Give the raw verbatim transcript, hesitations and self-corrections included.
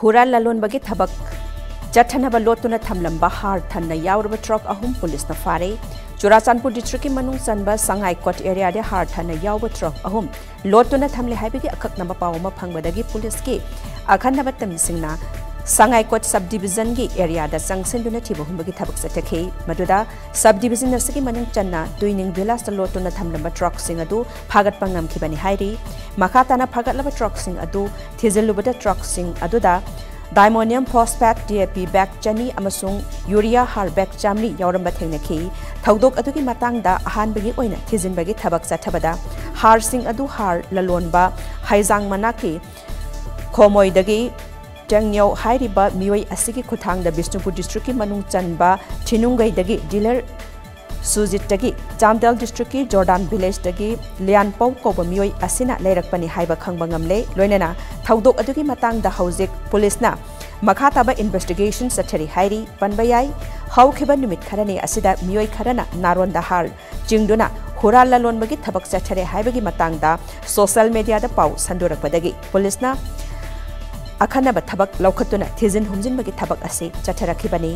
ꯍꯨꯔꯥꯟ ꯂꯂꯣꯟꯕꯒꯤ ꯊꯕꯛ ꯆꯠꯊꯅꯕ ꯂꯣꯠꯇꯨꯅ ꯊꯝꯂꯝꯕ ꯍꯥꯔ ꯊꯟꯅ ꯌꯥꯎꯔꯕ ꯇ꯭ꯔꯛ ꯑꯍꯨꯝ ꯄꯨꯂꯤꯁꯅ ꯐꯥꯔꯦ꯫ ꯆꯨꯔꯥꯆꯥꯟꯄꯨꯔ ꯗꯤꯁꯇ꯭ꯔꯤꯛꯀꯤ ꯃꯅꯨꯡ ꯆꯟꯕ ꯁꯉꯥꯏꯀꯣꯠ ꯑꯦꯔꯤꯌꯥꯗ ꯍꯥꯔ ꯊꯟꯅ ꯌꯥꯎꯕ ꯇ꯭ꯔꯛ ꯑꯍꯨꯝ ꯂꯣꯠꯇꯨꯅ ꯊꯝꯂꯦ ꯍꯥꯏꯕꯒꯤ ꯑꯀꯛꯅꯕ ꯄꯥꯎ ꯑꯃ ꯐꯪꯕꯗꯒꯤ ꯄꯨꯂꯤꯁꯀꯤ ꯑꯈꯟꯅꯕ ꯇꯤꯝꯁꯤꯡꯅ ꯁꯉꯥꯏꯀꯣꯠ ꯁꯕ ꯗꯤꯕꯤꯖꯟꯒꯤ ꯑꯦꯔꯤꯌꯥꯗ ꯆꯪꯁꯤꯟꯗꯨꯅ ꯊꯤꯕ ꯍꯨꯝꯕꯒꯤ ꯊꯕꯛ ꯆꯠꯊꯈꯤ꯫ ꯃꯗꯨꯗ ꯁꯕ ꯗꯤꯕꯤꯖꯟ ꯑꯁꯤꯒꯤ ꯃꯅꯨꯡ ꯆꯟꯅ ꯇꯨꯏꯅꯤꯡ ꯚꯤꯂꯥꯁꯇ ꯂꯣꯠꯇꯨꯅ ꯊꯝꯂꯝꯕ ꯇ꯭ꯔꯛꯁꯤꯡ ꯑꯗꯨ ꯐꯥꯒꯠꯄ ꯉꯝꯈꯤꯕꯅꯤ ꯍꯥꯏꯔꯤ꯫ ꯃꯈꯥ ꯇꯥꯅ ꯐꯥꯒꯠꯂꯕ ꯇ꯭ꯔꯛꯁꯤꯡ ꯑꯗꯨ ꯊꯤꯖꯤꯜꯂꯨꯕꯗ ꯇ꯭ꯔꯛꯁꯤꯡ ꯑꯗꯨꯗ ꯗꯥꯏꯃꯣꯅꯤꯌꯝ ꯐꯣꯁꯐꯦꯠ, ꯗꯤ ꯑꯦ ꯄꯤ ꯕꯦꯒ ꯆꯅꯤ ꯑꯃꯁꯨꯡ ꯌꯨꯔꯤꯌꯥ ꯍꯥꯔ ꯕꯦꯒ ꯆꯥꯃꯔꯤ ꯌꯥꯎꯔꯝꯕ ꯊꯦꯡꯅꯈꯤ꯫ ꯊꯧꯗꯣꯛ ꯑꯗꯨꯒꯤ ꯃꯇꯥꯡꯗ ꯑꯍꯥꯟꯕꯒꯤ ꯑꯣꯏꯅ ꯊꯤꯖꯤꯟꯕꯒꯤ ꯊꯕꯛ ꯆꯠꯊꯕꯗ ꯍꯥꯔꯁꯤꯡ ꯑꯗꯨ ꯍꯥꯔ ꯂꯂꯣꯟꯕ ꯍꯩꯖꯥꯡ ꯃꯅꯥꯛꯀꯤ ꯈꯣꯃꯣꯏꯗꯒꯤ ꯇꯦꯡꯅ꯭ꯌꯧ ꯍꯥꯏꯔꯤꯕ ꯃꯤꯑꯣꯏ ꯑꯁꯤꯒꯤ ꯈꯨꯠꯊꯥꯡꯗ ꯕꯤꯁꯅꯨꯄꯨꯔ ꯗꯤꯁꯇ꯭ꯔꯤꯛꯀꯤ ꯃꯅꯨꯡ ꯆꯟꯕ ꯊꯤꯅꯨꯡꯒꯩꯗꯒꯤ ꯗꯤꯂꯔ ꯁꯨꯖꯤꯠꯇꯒꯤ ꯆꯥꯟꯗꯦꯜ ꯗꯤꯁꯇ꯭ꯔꯤꯛꯀꯤ ꯖꯣꯔꯗꯥꯟ ꯚꯤꯂꯦꯖꯇꯒꯤ ꯂꯤꯌꯥꯟꯄꯧ ꯀꯧꯕ ꯃꯤꯑꯣꯏ ꯑꯁꯤꯅ ꯂꯩꯔꯛꯄꯅꯤ ꯍꯥꯏꯕ ꯈꯪꯕ ꯉꯝꯂꯦ꯫ ꯂꯣꯏꯅꯅ ꯊꯧꯗꯣꯛ ꯑꯗꯨꯒꯤ ꯃꯇꯥꯡꯗ ꯍꯧꯖꯤꯛ ꯄꯨꯂꯤꯁꯅ ꯃꯈꯥ ꯇꯥꯕ ꯏꯟꯚꯦꯁꯇꯤꯒꯦꯁꯟ ꯆꯠꯊꯔꯤ ꯍꯥꯏꯔꯤ꯫ ꯄꯟꯕ ꯌꯥꯏ, ꯍꯧꯈꯤꯕ ꯅꯨꯃꯤꯠ ꯈꯔꯅꯤ ꯑꯁꯤꯗ ꯃꯤꯑꯣꯏ ꯈꯔꯅ ꯅꯥꯔꯣꯟꯗ ꯍꯥꯔ ꯆꯤꯡꯗꯨꯅ ꯍꯨꯔꯥꯟ ꯂꯂꯣꯟꯕꯒꯤ ꯊꯕꯛ ꯆꯠꯊꯔꯦ ꯍꯥꯏꯕꯒꯤ ꯃꯇꯥꯡꯗ ꯁꯣꯁꯤꯌꯦꯜ ꯃꯤꯗꯤꯌꯥꯗ ꯄꯥꯎ ꯁꯟꯗꯣꯔꯛꯄꯗꯒꯤ ꯄꯨꯂꯤꯁꯅ ꯑꯈꯟꯅꯕ ꯊꯕꯛ ꯂꯧꯈꯠꯇꯨꯅ ꯊꯤꯖꯤꯟ ꯍꯨꯝꯖꯤꯟꯕꯒꯤ ꯊꯕꯛ ꯑꯁꯤ ꯆꯠꯊꯔꯛꯈꯤꯕꯅꯤ꯫